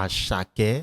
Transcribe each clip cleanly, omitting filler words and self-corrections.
Àṣàkẹ́,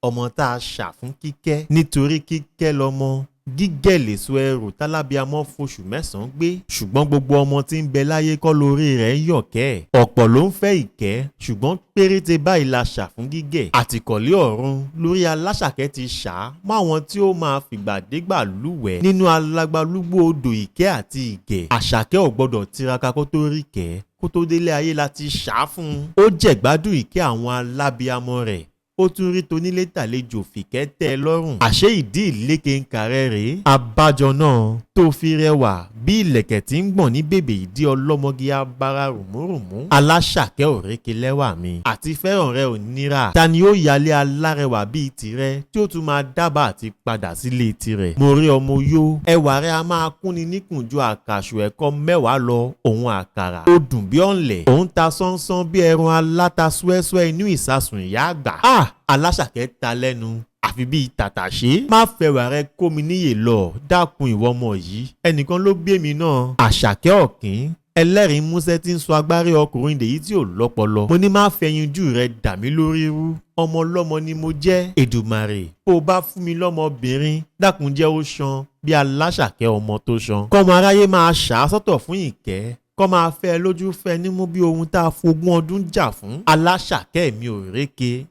ọmọ tá a ṣà fún Kíkẹ́, nítorí Kíkẹ́ lọmọ gígẹ̀ lèso ẹrù tálábíàmọ́ foṣù mẹ́sàn-án gbé. Ṣùgbọ́n gbogbo ọmọ tí ń bẹ láyé kọ́ lórí rẹ̀ ń yọ̀kẹ́. Ọ̀pọ̀ ló ń fẹ́ ìkẹ́, ṣùgbọ́n péréte báyìí la ṣà fún gígẹ̀. Àtìkọ̀lé ọ̀run lórí Aláṣàkẹ́ ti ṣà á máwọn tí ó máa fìgbàdégbà lúwẹ̀ẹ́ nínú alagbalúgbú odò ìkẹ́ àti ìgẹ̀. Àṣàkẹ́ ò gbọ́dọ̀ tiraka kó tó rí kẹ́, kó tó délé ayé la ti ṣà á fún un. Ó jẹ̀gbádùn ìkẹ́ àwọn alábíamọ rẹ̀, ó tún rí tonílé tàlejò fìkẹ́ tẹ́ ẹ lọ́rùn. Àṣé ìdí ìlékenkà rẹ̀ rèé? Abájọ náà tó fi rẹwà bí ìlẹ̀kẹ̀ tí ń gbọ̀n ní bèbè ìdí ọlọ́mọge abara rùmúrùmú. Aláṣàkẹ́ òrékè lẹ́wà mi, àti fẹ́ràn rẹ ò nira. Ta ni ó yálé alárẹwà bíi tirẹ̀ tí ó tún máa dábàá àti padà sílé tirẹ̀? Mo rí ọmọ yó, ẹwà rẹ a máa kúnni níkùn ju àkàṣù ẹ̀kọ 10 lọ, òun àkàrà. Ó dùn bí ọ̀nlẹ̀, òun ta sánsán bí ẹran aláta súẹ́súẹ́ inú ìsasùn ìyá àgbà. Ah! Aláṣàkẹ́ ta lẹ́nu àfi bíi tàtàṣé. Má fẹwà rẹ kó mi níyè lọ, dákun ìwọ ọmọ yìí, ẹnìkan ló gbé mi náà. Àṣàkẹ́ ọ̀kín ẹlẹ́rìí músẹ́ tí ń sọ agbárí ọkùnrin dèyí tí ò lọ́pọlọ. Mo ní má fẹyinjú rẹ dà mí lórí rú, ọmọ ọlọ́mọ ni mo jẹ́. Èdùmàrè, bó o bá fún mi lọ́mọbìnrin, dákun jẹ́ ó ṣan bí Aláṣàkẹ́ ọmọ tó ṣan. Kọ́mọ aráyé máa ṣà á sọ́tọ̀ fún ìkẹ́, kọ́ máa fẹ́ lójú fẹ́ nímú bí ohun tá a fogún ọdún jà fún. Aláṣàkẹ́ mi ò réke,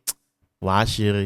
wàá ṣeré.